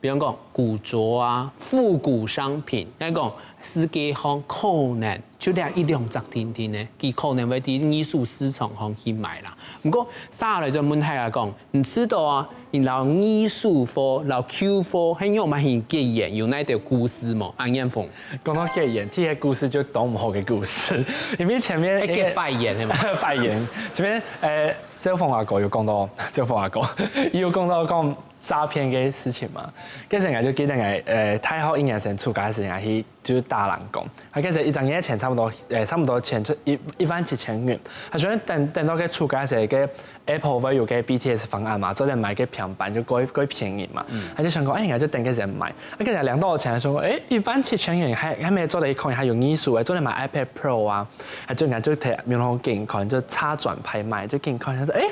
比方講古着啊、復古商品，來講世界上可能就這一兩隻定定呢，佢可能會在二手市場上去賣啦。毋過，接下來就問大家講，你知道啊，你摎二手貨、摎舊貨，還有麼个結緣，有哪兜故事無？阿燕鳳，講到結緣，這个故事就當毋好个故事，因為前面一个結壞緣，係無？壞緣，前面，呃，小鳳阿哥有講到，小鳳阿哥有講到講 詐騙个事情嘛。該時𠊎就記得𠊎，呃，大學一年生暑假个時間去，就是打零工。啊，該時一張月錢差不多，呃，差不多錢就一，一萬七千元。啊，所以等，等到該暑假時，該Apple會有該B T S方案嘛，做得買該平板就較，較便宜嘛。啊，就想講，哎，𠊎就等該時買。啊，該時領到錢，想講，哎，一萬七千元還，還無做得一空，還有二手，還做得買iPad Pro啊。啊，就𠊎就提，然後緊看，就差轉拍賣，就緊看，想說，哎，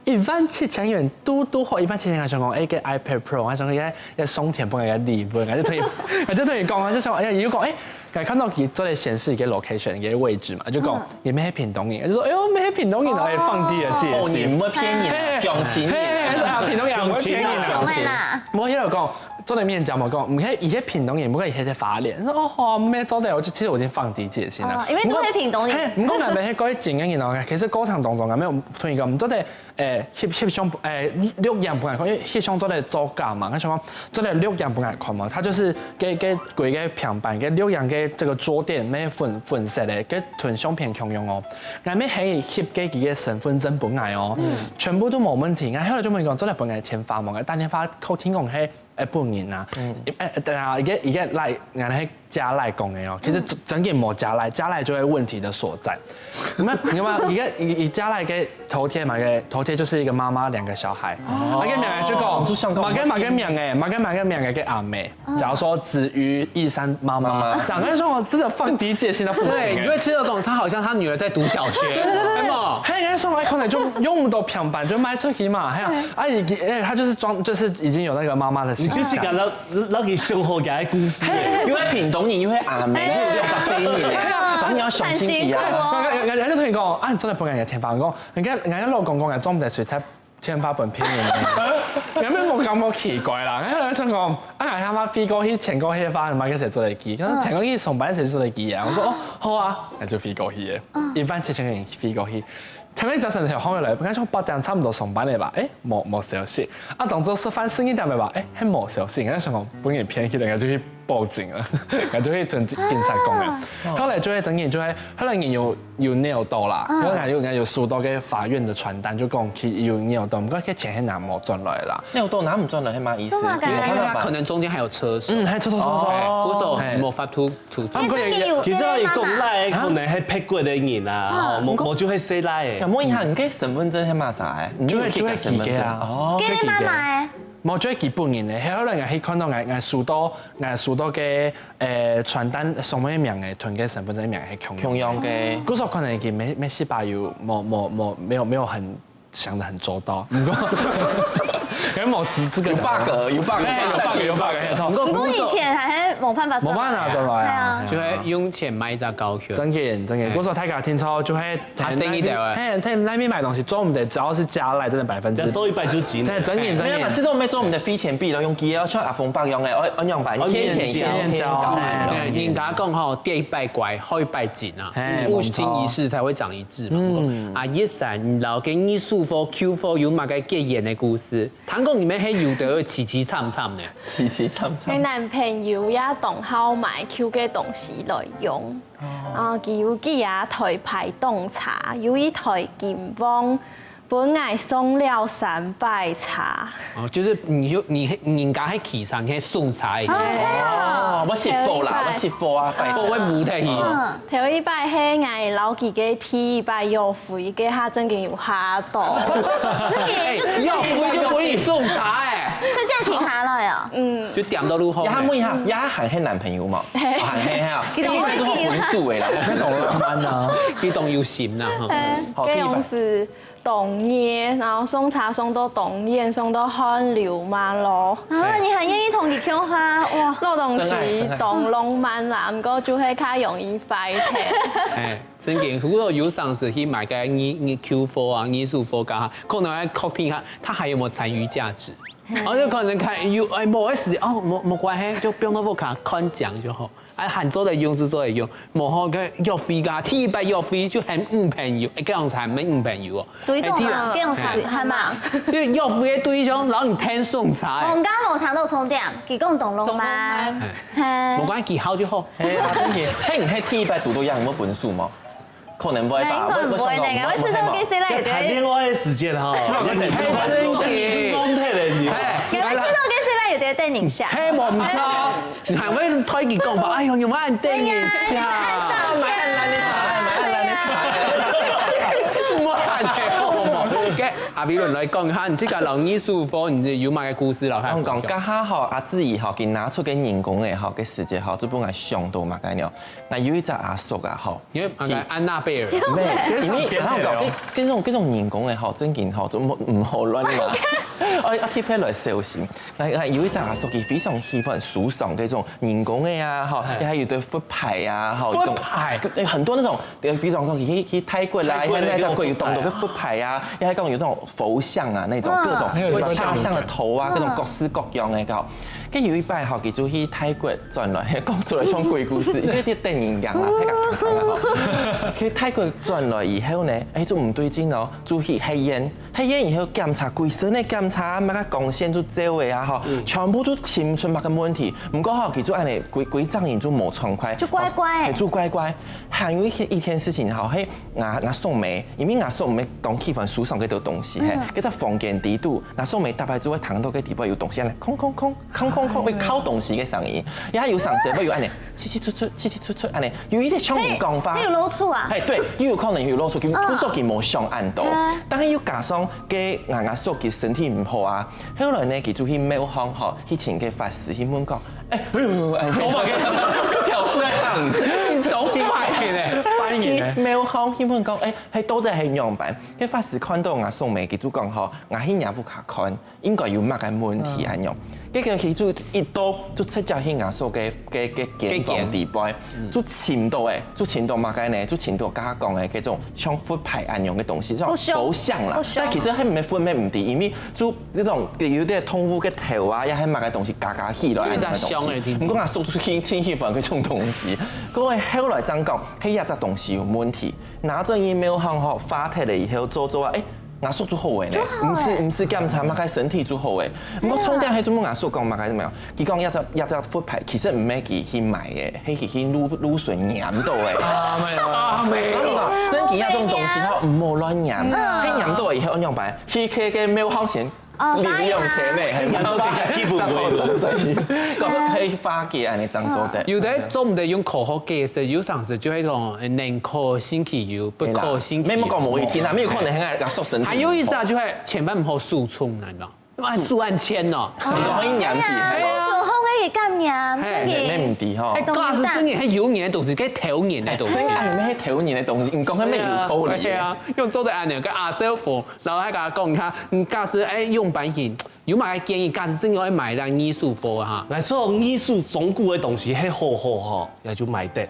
一萬七千元，拄拄好一萬七千元，想講，哎，个iPad Pro，𠊎想講也，也送錢分𠊎个禮物，𠊎就同佢，𠊎就同佢講，𠊎就想，哎呀，佢就講，哎，𠊎看到佢做得顯示一个location，一个位置嘛，就講，嗯。你乜係屏東人，就說，哎喲，乜係屏東人哦，哎，放低了戒心。哦，你毋會騙人啊，嘿，鄉親人啊。嘿，嘿，啊，屏東人毋會騙人啊。鄉親人啊。無，佢就講，做得面交嘛，講，毋係，佢係屏東人，毋過佢係花蓮。說，哦，好，乜做得，我就，其實我已經放低戒心了。哦，因為都係屏東人。嘿，毋過𠊎等係過去經驗哦，其實過程當中，𠊎乜有同佢講，毋做得 誒，翕，翕相，誒，錄影分𠊎看，因為翕相做得作假嘛，𠊎想講做得錄影分𠊎看嘛，佢就係該，該歸个平板，該錄影个這个桌墊乜粉，粉色个，該同相片共樣哦。𠊎乜喊佢翕該佢个身份證分𠊎哦，全部都無問題。𠊎後來就問佢講，做得分𠊎電話無？𠊎打電話，佢聽講係 誒，本人啊，誒，對啊，一个，一个Line，𠊎係加Line講个哦，其實真，真个無加Line，加Line就係問題的所在。你看，你看嘛，一个，一，一加Line个頭貼嘛，个頭貼就是一个媽媽兩个小孩，啊，个名就講，麼个麼个名誒，麼个麼个名誒，个阿妹，假如說子瑜一三媽媽，媽媽。長官說真的放低戒心到不行誒。對，你就會知道講，他好像他女兒在讀小學，對，對，對，對。有沒有？嘿，人家說，哎，可能就用不到平板，就賣出去嘛，嘿啊，啊，已經，哎，他就是裝，就是已經有那個媽媽的形象。你就是講到 那个生活个故事。又係屏東人，又係阿妹，又有兩百歲呢，當然要相信佢啊。很辛苦哦。人家，人家就同你講，啊，你做得分人家電話，講，人家，人家老公講，人做毋得隨在電話分別人呢。人家無感覺奇怪啦，人家想講，啊，他媽飛過去，錢過去个話，你媽个時做得寄，可是錢過去上班時做得寄啊。我說，哦，好啊，那就飛過去耶，一萬七千个銀飛過去。 前面早晨就好了，應該說八點差不多上班了吧？誒，無，無消息。啊，當做食飯十二點了吧？誒，還無消息。𠊎想講，分人騙去了，𠊎就去報警了，𠊎就去同警察講了。後來就會真正就會，後來人有，有扭到啦，後來有，有收到个法院的傳單，就講佢有扭到，毋過該錢還拿無轉來啦。扭到拿毋轉來，係麼意思？做麼个？因為他可能中間還有車手。嗯，還有車手，車手。哦。鼓手，嘿。無法度 出租。啊，毋過有，其實有講來，可能係別國个人啊，吼，無，無就係細賴个。問一下，你个身份證係麼儕个？你有去改身份證？就係，就係佢个啊。哦。就係佢个。無，就係佢本人个。後來𠊎去看到𠊎，𠊎收到，𠊎收到个，誒，傳單上面个名个，同个身份證名係共樣。共樣个。故所可能佢沒，沒細把有，無，無，無，沒有，沒有很 想得很周到。毋過，因為某時這個有bug，有bug，哎，有bug，有bug，沒錯。毋過以前還係無辦法轉來啊。無辦法轉來啊。對啊。就會用錢買一隻高雄。真个，真个。哎。故所大家聽說就會，啊，生意掉了。嘿，在那邊買東西做毋得，只要係加Line，真的百分之百。要做一擺就緊。真的，真的，真的。沒有嘛，這種沒做毋得飛錢幣咯，用機啊，像阿峰伯樣个，哦，哦，樣板，哦，現錢，現錢，現錢，哎，人家講吼，跌一擺乖，好一擺緊啊，嘿，無錯。一步一事才會長一 志嘛。嗯。啊，一三，你摎該二手貨、舊貨有麼个結緣个故事？聽講你兜係有兜淒淒慘慘呢。淒淒慘慘。佢男朋友也當好買舊个東西來用。哦。啊，佢有幾下台排擋車，有一台金旺，分𠊎送了三擺車。哦，就是你就，你，人家係騎上去送車个。哎呀。哦，我識貨啦，我識貨啊，拜託。貨會舞忒去。嗯。 頭一擺係𠊎摎佢个第一擺約會，該下正經有嚇到。哎，約會就分你送茶哎。是這樣停下來哦。嗯。就點到路口。也問一下，也還係男朋友嘛？嘿。哦，還係哈。其實我已經分手个啦，那種浪漫啊。你當有心吶，哈。哎，好，該樣是當熱，然後送茶送到當遠，送到汗流滿路。啊，你還願意同佢共下，哇！老東西當浪漫啦，毋過就係較容易壞忒。哎，正經，如果有上司去買个二二舊貨啊、二手貨，剛好可能要確定一下，它還有沒有殘餘價值。然後就可能看有哎，無个時間哦，無無關係，就放到屋下看講就好。 啊，還做得用就做得用，無好个約會个，第一擺約會就喊女朋友，哎，該樣子喊女朋友哦。對，哎，第一，講啊，該樣子喊嘛。就約會个對象，然後你聽送茶，哎，講到無聽到重點，佢講當浪漫，嘿，無關係，幾好就好。嘿啊，真个，嘿，你係第一擺堵到樣，有無分數無？可能會吧，應該毋會呢，𠊎試著幾細粒有點，談戀愛个時間哈，你真个，講忒了你。哎，𠊎試著幾細粒有點等一下。嘿，無毋著。 你還會推佢講吧？哎喲，你莫恁等一下。買恁爛个茶，買恁爛个茶。莫恁樣好無？OK，阿比倫來講一下，你自家摎二手貨，你有麼个故事摎佢分享？我講，這下吼，阿志怡吼，佢拿出个人工个吼，个時節吼，就分𠊎想到麼个呢？𠊎有一隻阿叔啊吼，因為麼个安娜貝爾，無，因為然後講，這這種這種人工个吼，正經吼，就毋毋好亂拿，愛愛特別來小心。 𠊎𠊎有一隻阿叔，佢非常喜歡收藏該種人工个啊，吼，也還有對佛牌啊，吼，佛牌，有很多那種，呃，比方講，去去泰國啦，泰國那種，有當多个佛牌啊，也還講有那種佛像啊，那種各種，還有一些大象的頭啊，各種各式各樣的，搞。跟有一擺吼，佢就去泰國轉來，講出來像鬼故事，因為這電影一樣啦，太敢看了吼。去泰國轉來以後呢，哎，就毋對勁哦，就去黑煙。 黑煙以後檢查，歸身个檢查，麼个光線就照个啊，吼，全部就尋出麼个問題。毋過吼，佢就恁樣，歸歸隻人就無爽快，就怪怪，係，就怪怪。還有一件一件事情吼，係𠊎𠊎叔姆，因為𠊎叔姆當喜歡收藏該兜東西，係，該隻房間底肚，𠊎叔姆逐擺就會聽到該底背有東西恁樣，空空空空空空，會敲東西个聲音，也有聲音會有恁樣，嘁嘁出出，嘁嘁出出恁樣，有一點像人講話，係有露出啊，係，對，又有可能有露出，佢故所佢無想恁多，但係又加上 該𠊎𠊎叔佢身體毋好啊，後來呢，佢就去廟方吼，去尋該法師，去問講，哎，哎呦，哎，做麼个？跳色行，當壞个呢，壞人呢。去廟方去問講，哎，係到底係仰般？該法師看到𠊎叔姆，佢就講吼，𠊎去若屋下看，應該有麼个問題恁樣。結果佢就一到就直接去𠊎叔个个个間房底背，就尋到誒，就尋到麼个呢？就尋到剛剛講个該種 像佛牌恁樣个東西，像佛像啦。但其實係毋係佛，乜毋知，因為就這種有兜動物个頭啊，也係麼个東西加加起來恁樣个東西。毋過𠊎叔就盡盡喜歡該種東西。過後後來正講，係這隻東西有問題，拿轉去廟方吼，化忒了以後做做啊，誒，𠊎叔就好誒呢，毋使毋使檢查麼个身體就好誒。毋過重點係做麼个𠊎叔講麼个怎麼樣？ 佢講這隻這隻佛牌其實毋係佢去買个，係佢去路路脣拈到个。啊，沒有啊，沒有。真个這種東西吼，毋好亂拈，係拈到以後仰般？去該个廟方先，哦，你用開咩？係廟方基本規則，講可以化解恁樣正做得。有个做毋得用科學解釋，有常時就係講寧可信其有，不可信其無。沒有講無一定啊，沒有可能係个縮身體。還有一隻就係千萬毋好手沖，你知道？ 啊，手恁淺哦。你講一年底，哎呀，手好个感染，哎，真个。沒問題吼。哎，假使真个係有人个東西，該偷人个東西。真个，你們係偷人个東西，你講个沒有道理。對啊，用做得恁樣，跟阿師傅，然後還跟他講，你看，你假使哎用版型，有麼个建議？假使真个愛買兩二手貨哈，來做二手中古个東西，係好好吼，也就買得。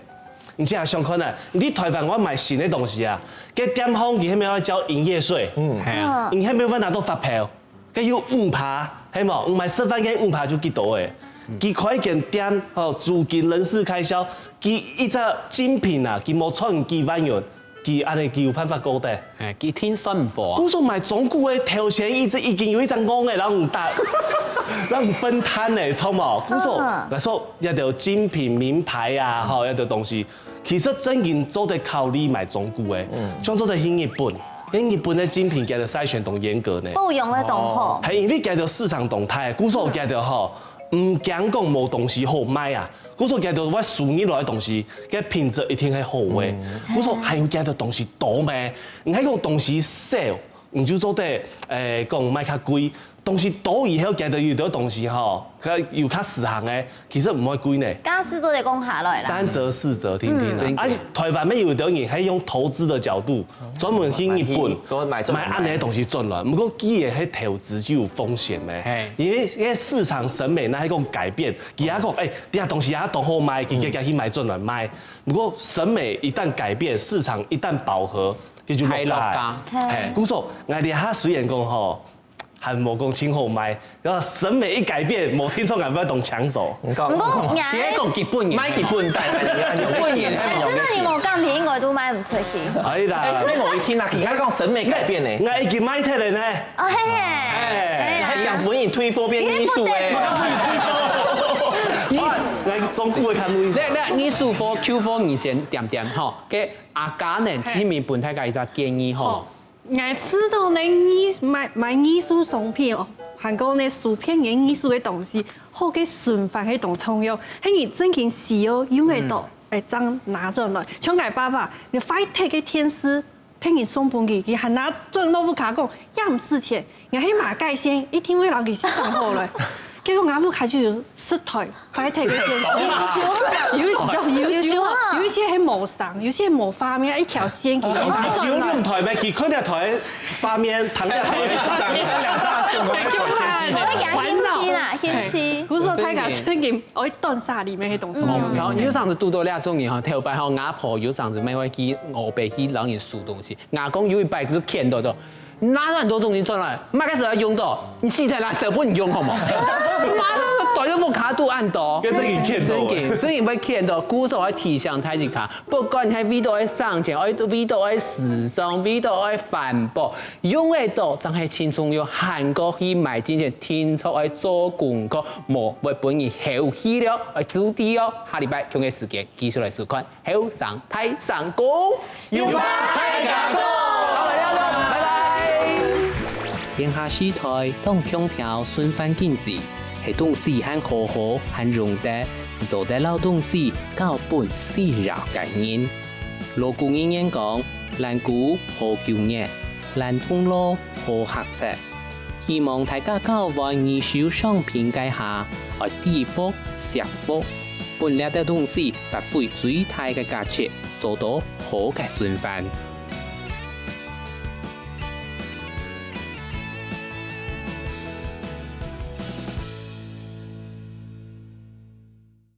你這樣想看啊，你在台灣我買新个東西啊，該店方佢係毋係愛交營業稅？嗯，係啊，你係毋係愛拿到發票？ 該有五趴，係無？你買十萬个五趴就幾多誒？佢開間店，吼，租金、人事開銷，佢一隻精品啊，佢無賺幾萬元，佢恁樣佢有辦法過得？哎，佢一定算毋好啊。故所買中古个頭前一隻已經有一隻戇个，然後你打，然後你分攤呢，著無？故所來說，這兜精品名牌啊，吼，這兜東西， 其實正經做得考慮買中古个，像做得去日本，因為日本个精品佢个篩選當嚴格呢。保養个當好。係因為佢个市場當大，故所佢个吼，毋驚講無東西好賣啊，故所佢个會輸入來个東西，个品質一定係好个。故所還有佢个東西多咩？毋係講東西少，你就做得，誒，講賣較貴，東西多以後，佢兜有兜東西吼，佢有較時行个，其實毋會貴呢。剛剛師姐講下來啦，三折四折，聽聽啦。嗯啊，台灣乜有兜人係用投資的角度，專門去日本買東西買轉來買恁樣的東西轉來。毋過既然係投資就有風險咩嘿？因為因為市場審美那係講改變，佢也講，哎，你這東西也當好賣，佢佢佢去買轉來賣。不過審美一旦改變，市場一旦飽和，佢就落價。太落價哎，故所，𠊎這下雖然講吼， 還無講盡好賣，然後審美一改變，無聽眾敢會當搶手。你講毋過，直接講日本人，買日本帶，日本人哎，真的你無講，應該都賣毋出去。可以啦，哎，那我一聽啊，你剛剛講審美改變呢，我已經賣忒了呢。哦，嘿耶，哎哎呀還講本人推波變藝術哎，好，來中古的看路。來來，藝術科、Q科你先點點吼，給阿嘉呢，這面分大家一個建議吼好。，𠊎知道呢，藝買買藝術商品哦，還有呢，書片个藝術个東西，好个循環个當重要，係你正經需要用得到，哎，正拿轉來。像𠊎爸爸，你壞忒个電視，騙人送分佢，佢還拿轉到屋下講，也毋使錢，𠊎係馬蓋先，一定會摎佢收藏好來。結果𠊎屋下就有十台壞忒个電視。優秀啊，有一種優秀啊，優秀啊有一些係無聲，有些無畫面，一條線佢拿轉來有兩。台咩？佢看這台畫面，聽這台。我會給他興趣啦，興趣。故所大家正經愛斷捨離，乜係當重要。然後有常時堵到這種人吼，頭擺吼，阿婆有常時乜會去外背去摎人收東西。阿公有一擺就見到就，拿很多東西轉來，麼个時候用到，你死忒啦，捨分你用好無？媽的，袋到屋下都恁多。跟這個人見到正經，正經會見到，故所愛提醒大家，不管係為著愛省錢，愛為著愛時尚，為著愛環保，用得到，正係盡重要，還過去買之前，定著愛做功課，無會分你後悔了，愛注意哦。下禮拜同个時間繼續來收看。 後生大聲公，有話大家講，拜拜。現下時代當強調循環經濟，係東西還好好還用得，係做得摎東西交分需要个人。老古人言講，爛龜好舊年，爛銅鑼好刻尺。 希望大家交換二手商品个下，愛知福惜福，分這兜東西發揮最大个價值，做到好个循環。